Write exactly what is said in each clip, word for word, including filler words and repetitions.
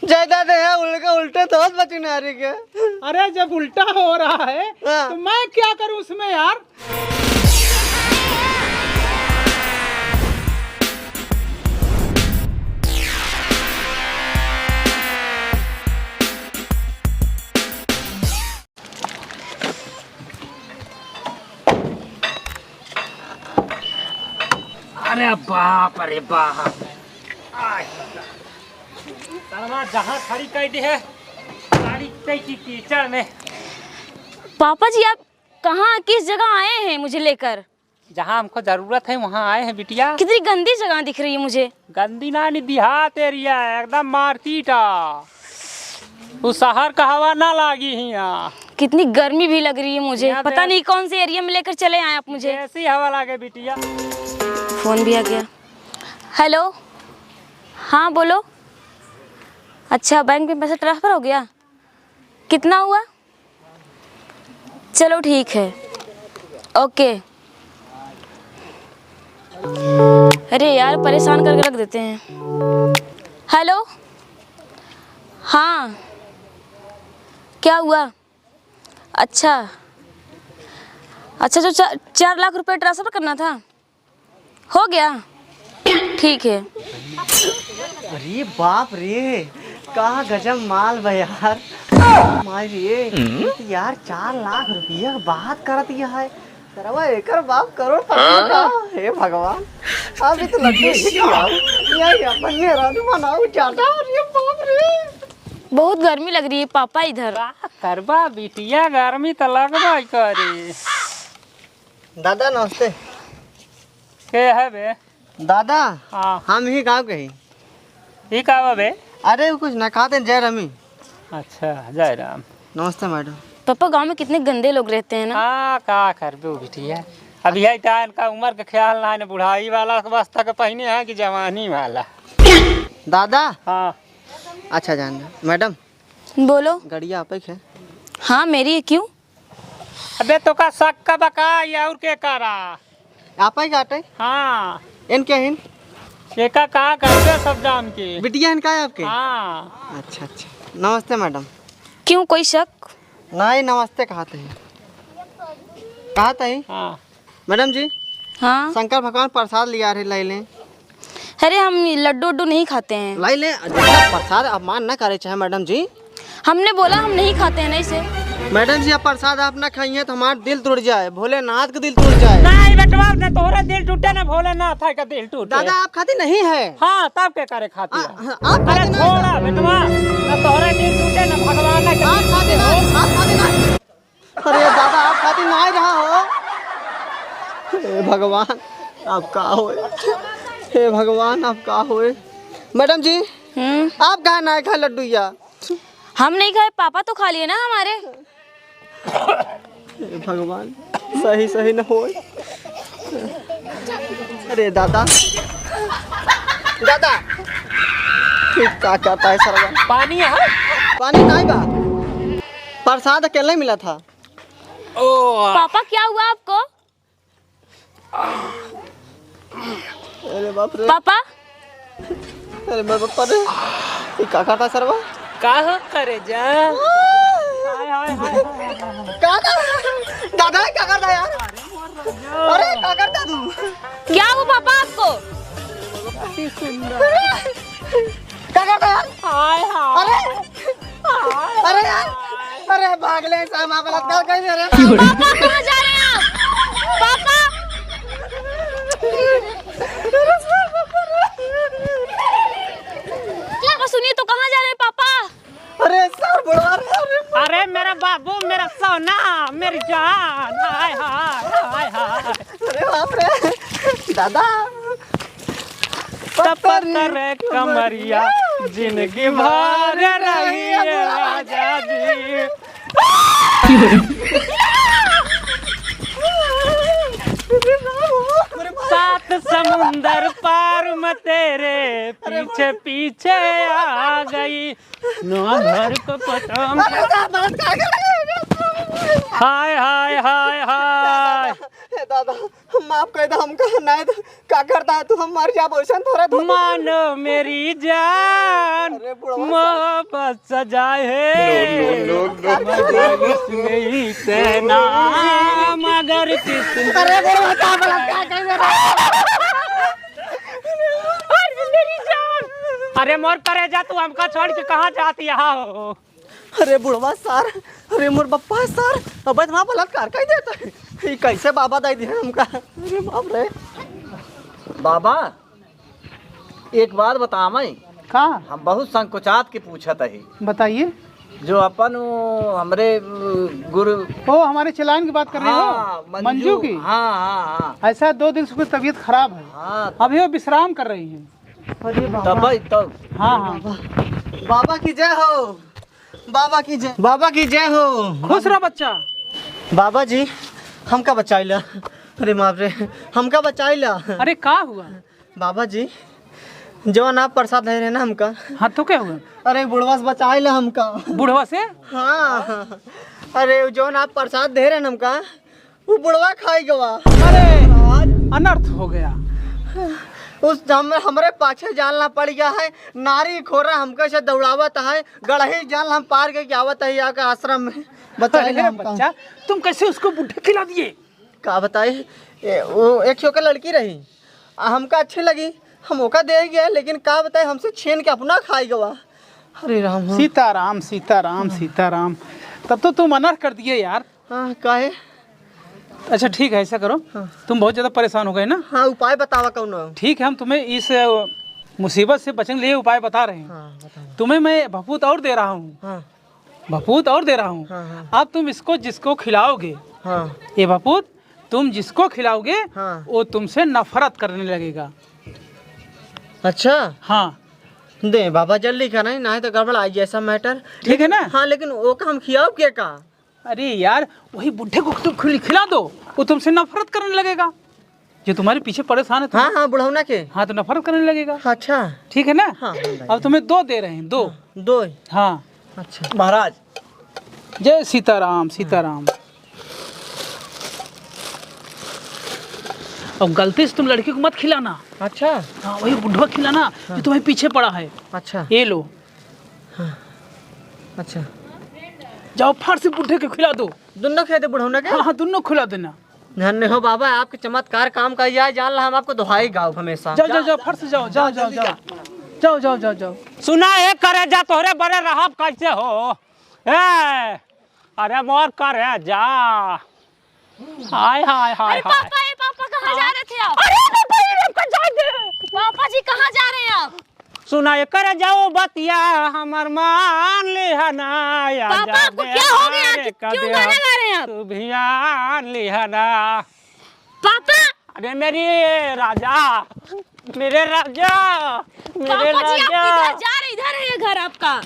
जायदाद है, उल्टे, उल्टे तो होत बा चिन्हारी के। अरे, जब उल्टा हो रहा है, हाँ। तो मैं क्या करूं उसमें यार? अरे बाप रे बाप। आय। सरवा जहाँ खड़ी कर दी है, सारी कई की कीचड़ में। पापा जी, आप कहाँ, किस जगह आए हैं मुझे लेकर? जहाँ हमको जरूरत है, वहाँ आए हैं बिटिया। कितनी गंदी जगह दिख रही है मुझे। गंदी ना, नहीं, देहात एरिया है, एकदम मार्केट आ। उ शहर का हवा ना लागी हियाँ। कितनी गर्मी भी लग रही है मुझे। यहाँ पता देख। नहीं कौन से एरिया में लेकर चले आए आप मुझे। ऐसी हवा लागे बिटिया। फोन भी आ गया। हेलो, हाँ बोलो। अच्छा, बैंक में पैसा ट्रांसफर हो गया? कितना हुआ? चलो ठीक है, ओके। अरे यार, परेशान करके रख देते हैं। हेलो, हाँ, क्या हुआ? अच्छा, अच्छा, जो चा-, चार लाख रुपए ट्रांसफर करना था। हो गया? ठीक है। अरे बाप रे, का गजब माल बा यार। माई रे, ये तो यार चार लाख रुपया के बात करत गया है। सरवा एकर बाप करोड़पति का। हे भगवान, अभी तो लड्डू ही खिलाओ, यही अपन मेहरारू बनाओ ज्यादा। अरे बाप रे। बहुत गर्मी लग रही है पापा इधर। का करबा बिटिया, गर्मी तो लगबा करे। दादा नमस्ते। के है बे? दादा, हाँ। हम ही गाँव के ही। ई का बा बे? अरे कुछ ना, कहते हैं जय रामी। अच्छा, जय राम। नमस्ते मैडम। पापा, गाँव में कितने गंदे लोग रहते हैं ना। हाँ, का करबे बिटिया, अब यही टाइम का उम्र का ख्याल ना है, ना बुढ़ाई वाला अवस्था का पहिने है कि जवानी वाला। दादा। हाँ। अच्छा जान दो। मैडम। बोलो। गड़िया आपे के है? हाँ, मेरी है, क्यों? अबे तोका शक का बका या और के करा? आपा ही काटे? हाँ। इन के हिन? एका का करबे सब जान के? बिटिया हिन का है आपके? हाँ। अच्छा, अच्छा। नमस्ते मैडम। क्यों, कोई शक? नहीं, नमस्ते कहत ही। कहत ही? हाँ। मैडम जी। हाँ। शंकर भगवान प्रसाद लिया रहे, लाई लें। अरे, हम लड्डू उड्डू नहीं खाते हैं। लाई लें, जैसा प्रसाद अपमान न करे चाहे मैडम जी। हमने बोला हम नहीं खाते हैं ना इसे। मैडम जी, अब प्रसाद आप ना खाइए तो हमारा दिल टूट जाए, भोलेनाथ का दिल टूट जाए। नहीं बेटवा, ना तोहरा दिल टूटे ना भोलेनाथ है का दिल टूटे। दादा, आप खाती नहीं है। हाँ, तब के करे खाती आ, है? हाँ, आप अरे खाती नहीं छोड़ा है। बेटवा, ना तोहरा दिल टूटे ना भगवान ना आप खाती ना, आप खाती ना। अरे दादा, आप खातिर ना आए रहा हो। हे भगवान, अब का होए? हे भगवान, अब का होए? मैडम जी, हम्म। आप काहे ना खाए लड्डू या? हम नहीं खाए, पापा तो खा लिए ना हमारे। हे भगवान, सही सही न होए। अरे दादा, दादा, ठीक का कहता है सरवा? पानी है? पानी नहीं बा, प्रसाद अकेले मिला था। ओ। पापा, क्या हुआ आपको? अरे बाप रे। पापा? अरे मेरे पापा रे, ये का करता सरवा? का हो करे जा? हाय, हाय, हाय, हाय, हाय। का कर-, दादा, का करता यार? अरे, का करता तू? क्या हुआ पापा आपको? अति सुंदर। का करता यार? हाय, हाय। अरे, अरे यार, अरे भाग ले, साहब, आप बलात्कार कर दे रहे हैं। पापा, कहाँ जा रहे हैं आप? पापा! पापा, सुनिए तो, कहाँ जा रहे हैं पापा? अरे सर, बुढ़वा रहे हैं, अरे। अरे मेरा बाबू, मेरा सोना, मेरी जान, हाय, हाय, हाय, हाय। अरे बाप रे, दादा। पत्थर कमरिया, जिंदगी भर रही है राजा जी। सात समुंदर पार मैं तेरे पीछे पीछे आ गई। ना घर को पता। हाय, हाय, हाय, हाय। दादा, माफ कर दे हमका, नहीं तो का करता है तू, हम मर जाब, वैसन थोड़ा तो। मानो मेरी जान, अरे बुढ़वा, मोहब्बत सजा है। No, no, no, no, no। मगर इसमें ही कहना, मगर किस अरे बुढ़वा, का बलात्कार कर दे रहा है? अरे मेरी जान, अरे मोर करेजा, तू हमका छोड़ के कहाँ जाती है हो? अरे बुढ़वा सार, अरे मोर बप्पा सार, अब इतना बलात्कार कर देता है। ये कैसे बाबा दे दिया हमका? अरे बाप रे। बाबा, एक बात बतावई। का? हम बहुत संकोचात के पूछत ही। बताइए। जो अपन वो हमरे, अ, गुरु ओ, हमारे चेलाइन की बात कर रहे हो? हाँ, मंजू। मंजू की? हाँ, हाँ, हाँ। ऐसा दो दिन से कुछ तबीयत खराब है। हाँ, तो अभी वो विश्राम कर रही है। अरे बाबा। तब भाई, तब। हाँ, हाँ। बाबा की जय हो। बाबा की जय, बाबा की जय हो। खुश रह बच्चा। बाबा जी, हमका बचाइला। अरे बाप रे, हमका बचाइला। अरे का हुआ? बाबा जी, जौन आप प्रसाद दे रहे ना हमका। हाँ, तो क्या हुआ? अरे बुढ़वा से बचाइला हमका। बुढ़वा से? हाँ, हाँ। अरे जौन आप प्रसाद दे रहे ना हमका, उ बुढ़वा खाई गवा। अरे, महाराज। अनर्थ हो गया। उस हम, हमरे पाछे जाल ना पड़ गया है, नारी खोरा हमके से दौड़ावत है, गड़ही जाल हम पार करके आवत है यहाँ के आश्रम में। बचाए अरे ले हमका। बच्चा, तुम कैसे उसको बुढ़े खिला दिए? का बताए, ए, वो एक ठो के लड़की रही, आ हमका अच्छी लगी, हम ओका दे गए, लेकिन का बताए, हमसे छीन के अपना खाई गवा। अरे राम हो। सीताराम, सीताराम, सीताराम। तब तो तुम अनर्थ कर दिए यार। हाँ, काहे? अच्छा ठीक है, ऐसा करो, हाँ। तुम बहुत ज़्यादा परेशान हो गए ना। हाँ, उपाय बतावा कौनो। ठीक है, हम तुम्हें इस, अ, मुसीबत से बचने के लिए उपाय बता रहे हैं। हाँ, बताओ। तुम्हें मैं भभूत और दे रहा हूँ। हाँ। भभूत और दे रहा हूँ। हाँ, हाँ। अब तुम इसको जिसको खिलाओगे, हाँ। ये भभूत तुम जिसको खिलाओगे, हाँ। वो तुमसे नफरत करने लगेगा। अच्छा। हाँ। दे बाबा, जल्दी करा, नहीं तो गड़बड़ा जाई ऐसा matter। ठीक है ना? हाँ, लेकिन ओका हम खियाउब के का? अरे यार, वही बुढ़े को तुम खिल-, खिला दो, वो तुमसे नफरत करने लगेगा। जो तुम्हारे पीछे परेशान है, तुम हाँ, हाँ, बुढ़ौना के। हाँ, तो नफरत करने लगेगा। अच्छा। ठीक है ना? हाँ, हाँ, भाई। अब तुम्हें दो दे रहे हैं, दो। हाँ, दो। हाँ। अच्छा। महाराज। जय सीताराम, सीताराम। अब गलती से तुम लड़की को मत खिलाना। अच्छा। हाँ, वही बुढ़वा खिलाना, हाँ। जो तुम्हारे पीछे पड़ा है। अच्छा। ये लो। हाँ। अच्छा। जाओ, फट से बुढ़े के खिला दो। दुन्नो खिला दे बुढ़ौना के? हाँ, हाँ, दुन्नो खिला देना। धन्य हो बाबा, आपके चमत्कार काम का जाए, जान ला हम आपको दोहाई गाओ हमेशा। जाओ, जाओ, जाओ, फट से जाओ, जाओ, जाओ, जल्दी जाओ। जाओ, जाओ, जाओ, जाओ। सुना ए करेजा, तोहरे बड़े रहब कैसे हो? ए, अरे मोर करेजा। हाय, हाय, हाय, अरे हाय। पापा, ए पापा, कहाँ जा रहे थे आप? अरे पापा, ये लोग का जाए दे। पापा जी, कहाँ जा रहे हैं आप? सुना एकर जाओ बतिया हमर मान लिहना, या पापा, जा आपको दे क्या हो गया? रे कि क्यों कदे गाना गा रहे हैं आप? तू भियान लिहना। पापा! अरे मेरी राजा, मेरे राजा, मेरे पापा जी, आप राजा। किधर जा रहे? इधर है ये घर आपका।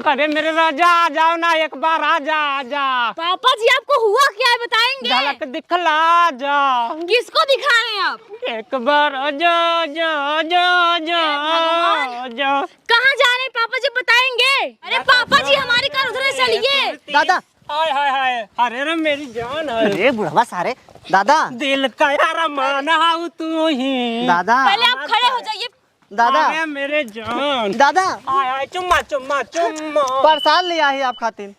अरे मेरे राजा, आ जाओ ना, एक बार आ जा, आ जा। पापा जी, आपको हुआ क्या है, बताएंगे? झलक दिखला जा। किसको दिखा रहे हैं आप? एक बार आ जा, जा, जा, जा, हे भगवान। जा। कहाँ जा रहे हैं पापा जी, बताएंगे? अरे पापा जी, हमारी कार उधर से चली है। दादा। हाय, हाय, हाय। अरे रे, मेरी जान है। अरे बुढ़वा सारे। दादा। दिल का अरमान हाउ तू ही। दादा। पहले आप खड़े हो जाइए। दादा। अरे मेरे जान। दादा। आय, आय, चुम्मा, चुम्मा, चुम्मा। प्रसाद ले आई आप खातिर।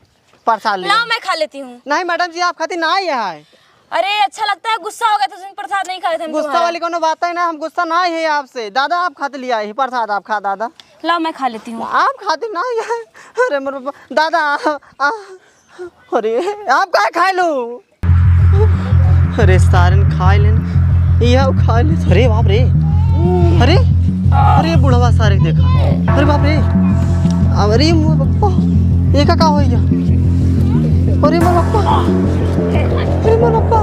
प्रसाद ले लाओ, आई। मैं खा लेती हूँ। नहीं मैडम जी, आप खातिर ना आई है। अरे, अच्छा लगता है, गुस्सा हो गया तो तुम प्रसाद नहीं खा रहे थे हम गुस्सा तुम्हारा। वाली कोनो बात है ना, हम गुस्सा ना है आपसे। दादा, आप खातिर ले आई प्रसाद, आप खा दादा। लाओ, मैं खा लेती हूँ। आप खातिर ना आई है। अरे मेरे बाबा, दादा, आ, आ, अरे, आप काहे खाए लो? अरे, सारन खाए लेन, यह खाए ले। अरे बाप रे, अरे, अरे बुढ़वा सारे देखा, अरे बाप रे, अरे मोर पप्पा, ये का, का हो गया? अरे मोर पप्पा, अरे मोर पप्पा।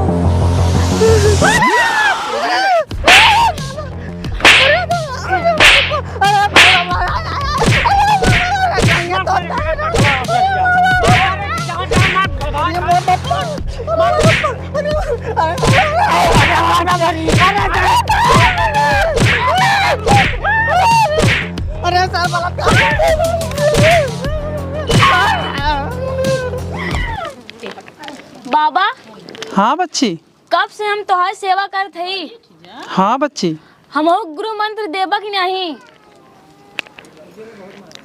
अरे सर, बाबा। हाँ बच्ची। अब से हम तोहार सेवा करत हई। हाँ बच्ची। हमहू गुरु मंत्र देबा कि नहीं?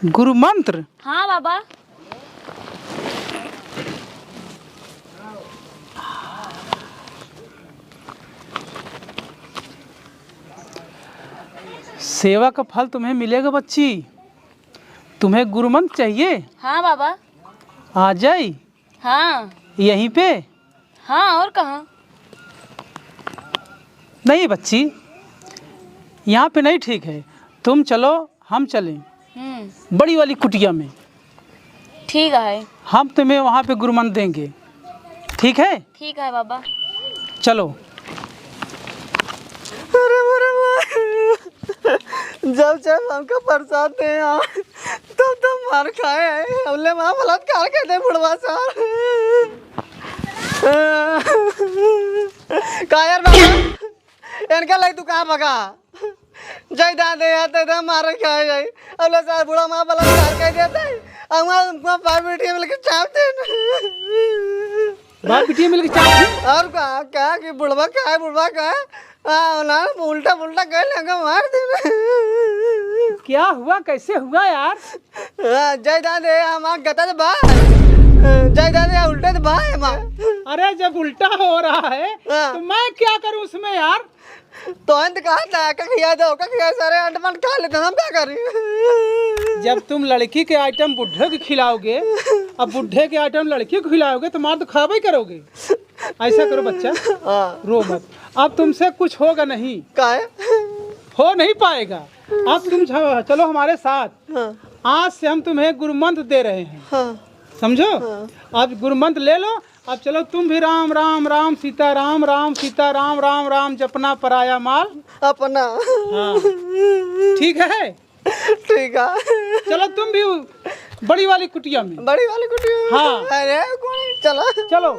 गुरु मंत्र? हाँ बाबा। सेवा का फल तुम्हें मिलेगा बच्ची। तुम्हें गुरु मंत्र चाहिए? हाँ बाबा। आ जाई? हाँ। यहीं पे? हाँ, और कहाँ? नहीं बच्ची, यहाँ पे नहीं ठीक है। तुम चलो, हम चलें हम्म। बड़ी वाली कुटिया में। ठीक है। हम तुम्हें वहाँ पे गुरु मंत्र देंगे, ठीक है? ठीक है बाबा। चलो। अरे मोरे माँ, जब जब हमका प्रसाद दे यार, तब तब मार खाए हैं। हमले माँ बलात्कार कर दे बुढ़वा सार। का यार बाबा, इनका लग तू कहाँ भगा? जय दादे यार, ते तो मार खाए जाई। हमले सार बुढ़वा माँ बलात्कार कर देता है। हम वहाँ पाँच मिनट के मिलके चाप दे। बाप बिटिया मिलके चाप दी। और का, का कि बुढ़वा का है, बुढ़वा का है? आ, ना, उल्टा पुल्टा कह लेंगे, मार देना। क्या हुआ, कैसे हुआ यार? हाँ, जय दादे, हमार गता तो बा। जय दादे, उल्टा तो बा हमार। अरे, जब उल्टा हो रहा है, हाँ। तो मैं क्या करूँ उसमें यार? तो अंत कहा था, का खिया दो, का खिया, सारे अंट मंट खा लेते हैं, हम क्या करें? जब तुम लड़की के आइटम बुढ़े के खिलाओगे, अब बुढ़े के आइटम लड़की को खिलाओगे, तो मार तो खाबे करोगे। ऐसा करो बच्चा, हाँ। रो मत। अब तुमसे कुछ होगा नहीं। काहे? हो नहीं पाएगा। अब तुम च-, चलो हमारे साथ। हाँ। आज से हम तुम्हें गुरु मंत्र दे रहे हैं। हाँ। समझो? हाँ। अब गुरु मंत्र ले लो। अब चलो तुम भी राम राम राम सीता राम राम सीता राम राम राम जपना पराया माल अपना। हाँ। ठीक है? ठीक है। चलो तुम भी बड़ी वाली कुटिया में। बड़ी वाली कुटिया में? हाँ। अरे कोई चला। चलो।